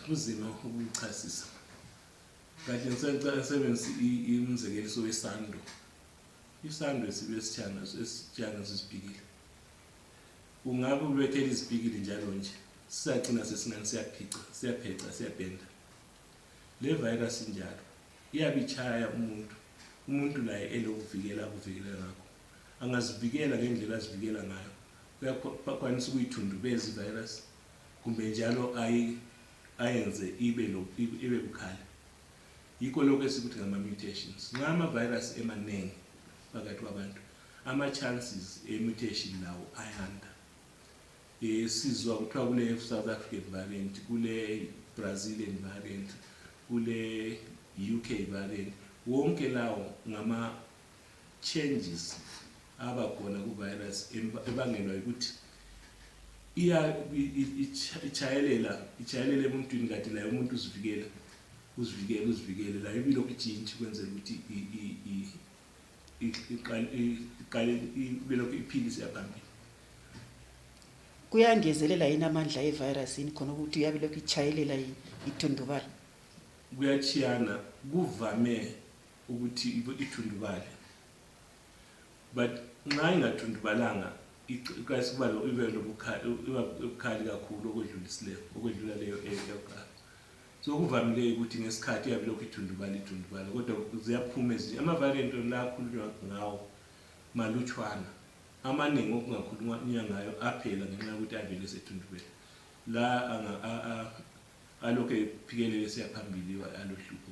Kuzima ukuchasisa. Kanti ngisebenzisa umzekeliso wesando. Isando esibe sijanga sisibhikile. Ungabe ubethela izibhikile njalo nje. Sisagcina sesingani siyapheca, siyabhenda. Le virus njalo iyabichaya umuntu la elokuvikela ngakho. Angazivikela ngendlela azivikela ngayo. Uyakwanisa ukuyithundubeza ivirus kumbe njalo ayenze ibe bukhali. Yikho lokho esikuthi ngama mutations. Ngama virus emaningi phakathi kwabantu. Ama chances mutation lawo ayanda. Sizwa kuthiwa kule South African variant, kule Brazilian variant, kule UK variant. Wonke lawo ngama changes abakhona ku virus ebangelwa ukuthi ichayelela emuntwini kanti naye umuntu uzivikele la ibilo kujinji kwenzela ukuthi iqale ibilo iphilise yaphambili. Kuyangezelela yini amandla evirus khona ukuthi uyabe lokhu ichayelela ithundubala? Kuyachiyana, kuvame ukuthi ithundubale. But nxa ingathundubalanga ikasiba lo ibe lobukhali kakhulu okwedlula leyo eyokuqala. So kuvamile ukuthi ngesikhathi yabe lokhu ithundubala kodwa ziyaphuma ama variant la akhulunywa ngawo malutshwana. Amaningi okungakhulunywa ngayo aphela ngenxa yokuthi avele sethundubela. La alokho ephikelele siyaphambili alohlupho.